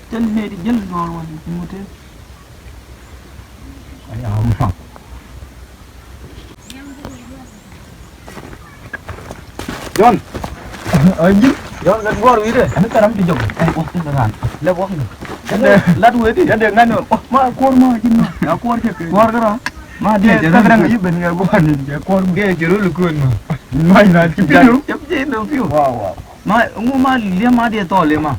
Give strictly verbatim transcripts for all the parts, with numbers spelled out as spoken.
Cä lɛ di jäl duɔl wä ni mut tëë. Jɔn. Ɛ ji̱n. Jɔn, lät guɔ̱ɔ̱r wi̱i̱dɛ. Ɛn kɛ ram ti jɔk. Ɛn wä ti ran. Lɛ wä ni. Ɛn dee lat wee di. Ɛn dee ŋa̱n ni. Oh, ma kuɔr ma ji̱n ma. Ya kuɔr cɛ kɛ. Kuɔr kɛ ram. Ma di jɛ ram. Yi ben ŋɛ guɔ̱ɔ̱r ni jɛ kuɔr. Gɛ jɛ rol kuɔn ma. Ma ina ti piu. Jɛ piu no piu. Wow, wow. Ma ŋu ma liɛ ma di tɔl ma.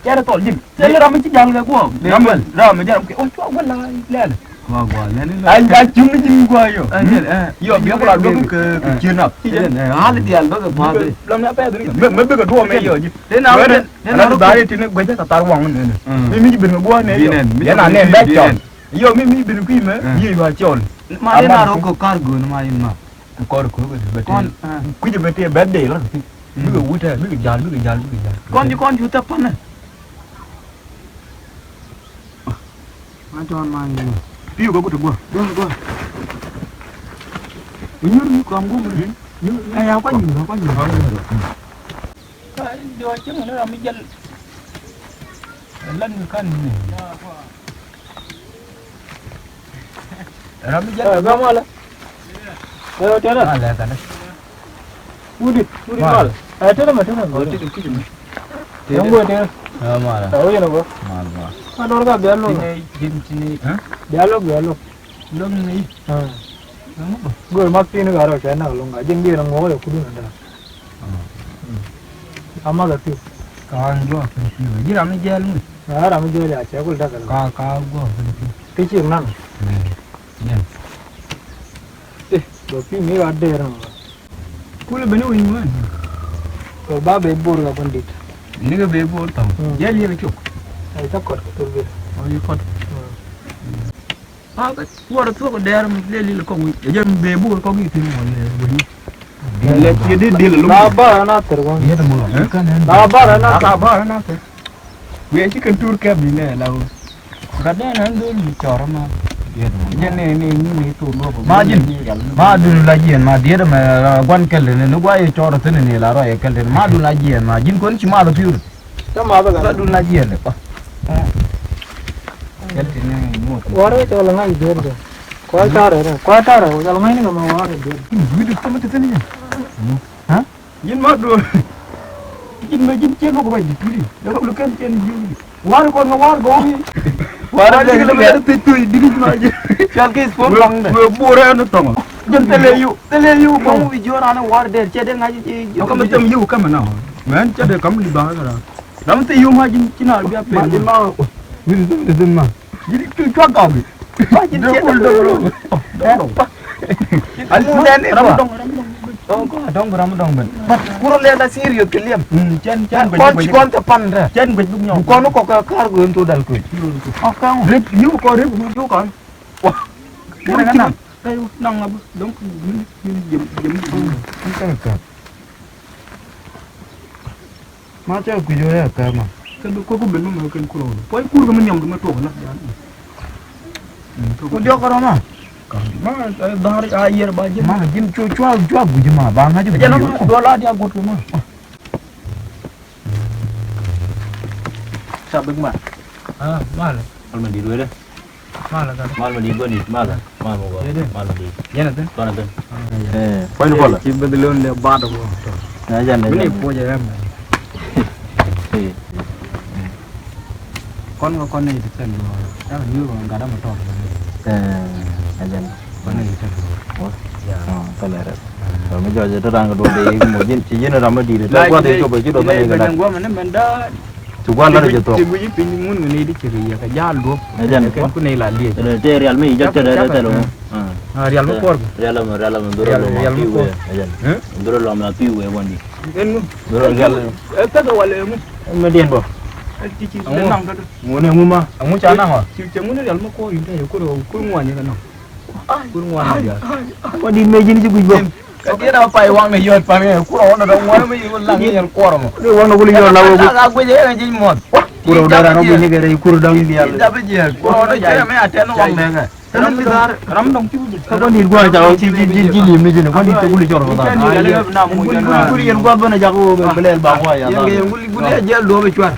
Cɛ rɛ thɔl ji̱n. Thil ram mi ci jal kɛ guɔ. Ram mi, ram mi jal kɛ, oh, cua guɔ la lɛl. Guɔ, guɔ, lɛl, lɛl. Ay, ay, cuŋ ni ji̱n guɔ yo. Ay, lɛl, eh. Yo, biɛ kula duɔk kɛ, kɛ ciö nap. Lɛl, eh, hal dial bä kɛ guɔ bä. Lam ya pɛth ni. Mɛ, mɛ bä kɛ duɔ mɛ yo ji̱. Lɛl na wä, lɛl na wä. Dari ti ni guɛ jɛ ka thar waŋ ni. Mi, mi ji̱ bin kɛ guɔ ni yo. Yɛn a nɛ bɛ cɔl. Yo, mi, mi bin kui̱ mɛ, mi wa cɔl. Ma lɛl na rɔ kɛ kar gön ma in ma. Kɔr kök bɛ tëë. Kɔn, ah. Kui̱c bɛ tëë bɛ dee lɔt. Bikɛ wut ɛ, bikɛ jal, bikɛ jal, bikɛ jal. Kɔn ji̱ kɔn ji̱ wut ɛ panɛ. Ma tɔn ma yɛ. Piu kɛ kut guɔ. Guɔ, guɔ. Nyur ni kɔm guɔ. Nyur. Ɛ ya kɔn nyur, kɔn nyur. Ka diɔ cieŋ ni ram mi jɛl. Lan mi kan ni. Ram mi jɛl. Ɛ, bɛ mal. Ɛ, tɛrɛ. Mal ɛ kanɛ. Wudi, wudi mal. Ɛ, tɛrɛ mɛ, tɛrɛ mɛ. Ɔ, tɛrɛ kici mɛ. Yɛn guɔ tɛrɛ. Ɛ, mal. Ɛ, wudi nɔ bɔ. Mal, mal. Ma dɔr ka bia lɔ. Tini, tini, tini, ɛ? Bia lɔ, bia lɔ. Lɔ mi. Ɛ. Lɔ mi bɔ. Guɔ ma tini ka rɔ kɛ na lɔ ŋa. Jɛn bi na ŋɔ yɛ kudu na da. Ama kɛ piu. Ka ɣän guɔ kɛ piu. Ji̱ ram mi jɛɛl mi. Ka ram mi jɛɛl ya cɛ kul dakɛ. Ka, ka guɔ kɛ piu. Ti cik nan. Jɛn. Eh, bɛ piu mi ka der nan. Kul beni winy wen. Bɛ ba bɛ bor ka kundit. Ni kɛ bɛ bor tɔŋ. Jɛɛl yɛ kɛ cuk. Ɛ cɛ kɔt kɛ tur bi. Ɔ, yɛ kɔt. Pakä kuɔrɛ thuɔk dɛɛr mi lɛ lil kɔk wi̱c. Jɛ mi bee bo̱o̱r kɔk i̱ thi̱n mɔ lɛ wä ni. Lɛ tiɛ di dil lum. La bar ana thir wan. Yet mɔ. La bar ana thir. La bar ana thir. Wiɛ ci kɛn tur kɛp ni nɛ la wä. Gat dɛn an dhol mi cɔr ma. Yet mɔ. Jɛ nɛ nɛ ni ni tur luɔk. Ma ji̱n. Ma dun la jiɛn ma diet mɛ guan kɛl ni ni gua yɛ cɔr thin ni la rɔ yɛ kɛl ni. Ma dun la jiɛn ma ji̱n kɔn ci ma la piur. Kä math kɛ. Kä dun la jiɛn dɛ. Kɛl ti ni muɔth. Warɛ cɔl ŋa̱c duer kɛ. Kua̱ tarɛ dɛ. Kua̱ tarɛ cɔl ŋa̱c ni kɛ ma warɛ duer. Wi̱i̱ di thämɛ ti thäni jɛ. Hä? Ji̱n ma duer. Ji̱n mɛ ji̱n ciek kɛ kua̱ di turi. Dɛ kul kɛn cɛn ji̱n. Warɛ kɔn kɛ warɛ kɛ wi̱i̱. Warɛ lɛ kɛ lɛ tui tui di ni ma ji̱n. Cɔl kɛ sport bang dɛ. Wee buɔrɛ ni tɔŋɔ. Jɛn thilɛ yu thilɛ yu kɔn wi̱i̱ jiɔr anɛ warɛ dɛ cɛ dɛ ŋa̱c ji̱. Kɔmɛ tɛm yu kɛmɛ na. Mɛn cɛ dɛ kam li bang kɛ ra. Ram thil yom ha ji̱n ci na bia pek. Ma ji̱n ma wi̱n thum ni thum ma. Ji̱n cu cua gɔk. Ma ji̱n ciɛ dɔk dɔk. Dɔk dɔk. Al mu dɛn ni ram dɔŋ ram dɔŋ. Dɔŋ dɔŋ ram dɔŋ ben. But kuro lɛ la serious kɛ liɛm. Cɛn cɛn guec. Kɔn ci kɔn te pan rɛ. Cɛn guec buk nyɔk. Kɔn kɔk kɛ kar guec to dal kuec. Ɔ kaŋ. Rip yu kɔn rip yu kɔn. Wa. Kɛn kɛ naŋ. Kɛ naŋ a bä dɔŋ kɛ yu ni jem jem. Kɛn kɛ. Ma cɛ kui̱c wee ɛ kɛ ma. Kɛ bi kuek ku ben mi mɛ kɛn kur ɣɔn. Puɔ̱ny kur kɛ mi nhiam kɛ mi tuɔk la. Ku diɔk kɛ rɔ ma. Ma dhar a yier ba ji̱. Ma ji̱n cua cua cua gui̱c ma ba ŋa̱c gui̱c. Jɛn ma duɔl a diak guɔt kɛ ma. Ca bik ma. Ah, mal. Mal ma dit wee dɛ. Mal ɛ gat. Mal ma dit bä dit mal. Mal ma gɔaa. Mal ma dit. Yɛn a thin. Kɔn a thin. Puɔ̱ny ni bɔlɔ. Ci beth lon lɛ bat bɔ. Na jɛn dɛ. Mini puɔ̱ny ɛ mɛ. Kɔn kɛ kɔn ni ti thin bɔ. Ɛ ni bɔ gat a ma tɔt. Ɛ jɛn. Kɔn ni ti thin bɔ. Wä. Ya. Ɔ, thilɛ rɛ. Ɔ, mi jɔɔc ɛ te da̱ŋ kɛ duɔl dee mɔ ji̱n ci ji̱n ram mi dit. Te gua̱th i̱ cop ɛ ci duɔth ni kɛ da̱ŋ. Ci gua̱n lat jɛ thuɔ̱k. Ci guic piny ŋun ŋun i̱ di ci riɛk kɛ ja̱a̱l duɔ̱p. Ɛ jɛn. Kɛn kun i̱ la liec. Ɛ tëë rial mi i̱ jɔk cɛ dee dee thɛl ŋu. Rial mi kuɔr. Rial mi, rial mi dhurɔ lɔm a pi̱i̱ wee. Ɛ jɛn. Dhurɔ lɔm a pi̱i̱ wee wandi. Ɛn ŋu. Dhurɔ rial. Ɛ thɛk ɛ wal ɛ ŋu. Ɛn mi diɛn bɔ. Ɛ ti ci naŋ dɔdɔ. Ŋun ɛ ŋu ma. Ɛ ŋu ca naŋ wa. Ci cɛ ŋun rial mi kuɔr in te yɛ kur ŋuan yɛ kɛ naŋ. Kur ŋuan diaal. Kɔn dit mëë ji̱n ci guic bä. Kɛ diet a pay waŋ ni yɔt pan kɛ kur a waŋ ni dɔŋ ŋuan mi yɔt laŋ ni yɛn kuɔr mɔ. Ni waŋ ni kul yɔt la wä guic. A guic yɛ ji̱ muɔth. Kur a wä dara guic ni kɛ rɛy kur daŋ diaal. Dabi jiɛ kur a wä dara mɛ a tɛn waŋ mɛ kɛ. Ram dɔŋ ci guic. Kɔn dit gua̱n ca wä ci ji̱ ji̱ ji̱ lim ni ji̱n kɔn dit kul cɔr mɔ dara. Kul yɛn gua̱n bä na jak wä bɛ lɛl ba gua̱n ya. Yɛn kɛ yɛn kul guic yɛ jiɛl duɔ̱p cuar.